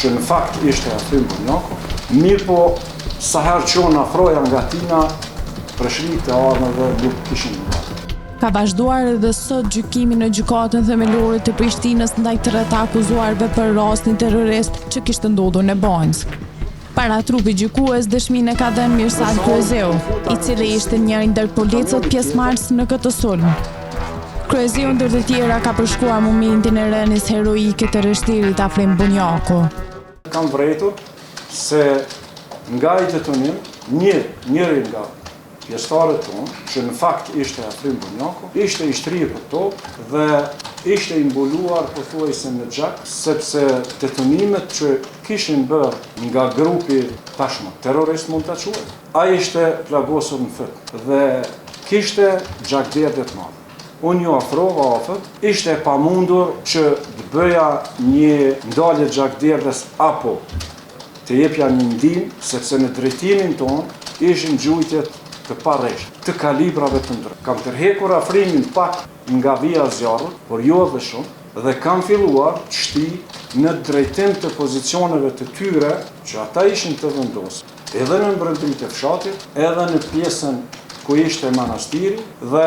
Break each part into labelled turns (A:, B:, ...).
A: që në fakt ishte Afrim Bunjaku, mirëpo sa herë që unë afroja nga tina, breshëritë e armëve nuk kishin ndalur.
B: Ka vazhduar edhe sot gjykimi në Gjykatën Themelore të Prishtinës ndaj tre të akuzuarve për rastin terrorist që kishte ndodhur në Banjskë. Para trupit gjykues dëshminë e ka dhënë Mirsad Kryeziu, i cili ishte njëri ndër policët pjesëmarrës në këtë sulm. Kryeziu ndër të tjera ka përshkruar momentin e rënies heroike të rreshterit Afrim Bunjaku.
A: Kam vërejtur se nga ai detonim, një, njëri nga Pjesëtarët tonë, që në fakt ishte Afrim Bunjaku, ishte i shtrirë për tokë dhe ishte i mbuluar pothuajse në gjak, sepse detonimet që kishin bërë nga grupi tashmë terrorist mund ta quaj, ai ishte plagosur në fyt dhe kishte gjakderdhje të madhe. Unë iu afrova afër, ishte e pamundur që të bëja një ndalje gjakderdhjes apo të jepja një ndihmë, sepse në drejtimin tonë ishin gjujtjet të parreshta, të kalibrave të ndryshëm. Kam tërhekur Afrimin pak nga vija e zjarrit, por jo edhe shumë, dhe kam filluar të shtij në drejtim të pozicioneve të tyre që ata ishin të vendosur, edhe në brendëri të fshatit, edhe në pjesën ku ishte manastiri dhe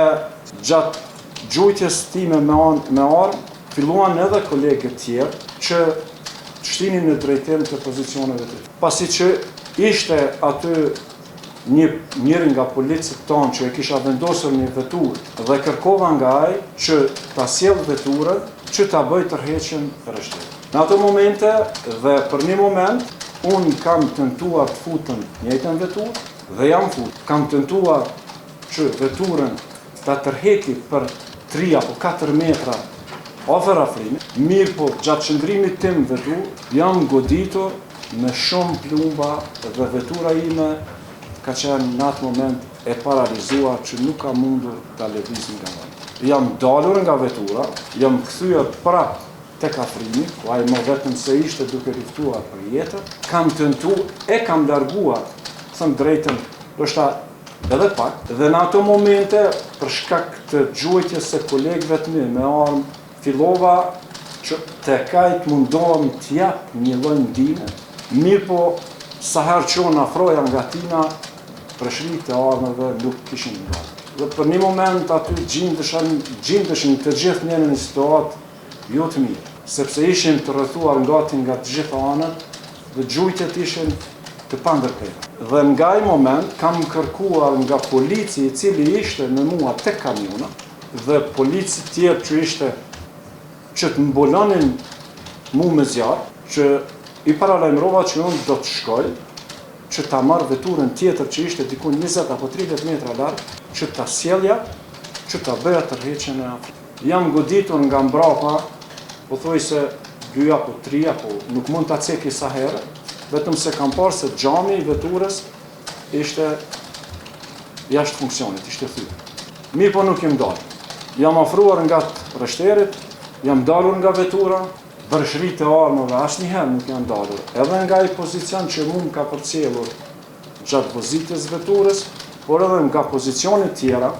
A: gjatë gjujtjes time me anë me armë, filluan edhe kolegët tjerë që të shtinin në drejtim të pozicioneve të tyre. Pasi që ishte aty një njëri nga policët tonë që e kisha vendosur një veturë dhe kërkova nga ai që ta sjellë veturën që ta bëj tërheqjen e rreshterit. Në ato momente dhe për një moment unë kam tentuar të futem në njëjtën veturë dhe jam fut. Kam tentuar që veturën ta tërheki për 3 apo 4 metra afër Afrimit, mirëpo gjatë qëndrimit tim në veturë, jam goditur me shumë plumba dhe vetura ime ka qenë në atë moment e paralizuar që nuk ka mundur ta lëviz nga vendi. Jam dalur nga vetura, jam kthyer prap tek Afrimi, ku ai më vetëm se ishte duke luftuar për jetën, kam tentu, e kam larguar, thënë drejtën, ndoshta edhe pak, dhe në ato momente, për shkak të gjuajtjes së kolegëve të mi me armë, fillova që tek ai të mundohem të jap një lloj ndihme, mirëpo sa herë që unë afroja nga tina, breshëritë e armëve nuk kishin ndalur. Dhe për një moment aty gjindeshin, gjindeshin të gjithë ne në një situatë jo të mirë, sepse ishim të rrethuar gati nga të gjitha anët dhe gjujtjet ishin të pandërprera. Dhe nga ai moment kam kërkuar nga polici i cili ishte me mua tek kamiona dhe polici tjerë që ishte që të mbulonin mu me zjarr, që i paralajmërova që unë do të shkoj që ta marr veturën tjetër që ishte diku 20 apo 30 metra larg, që ta sjellja, që ta bëja tërheqjen e Afrimit. Jam goditur nga mbrapa, pothuajse dy apo tri apo nuk mund ta ceki sa herë, vetëm se kam parë se xhami i veturës ishte jashtë funksionit, ishte thyer. Mirëpo nuk jam dalë. Jam afruar ngat rreshterit, jam dalur nga vetura, breshëritë e armëve asnjëherë nuk janë ndalur, edhe nga ai pozicion që mu më ka përcjellur gjatë vozitjes veturës, por edhe nga pozicionet tjera.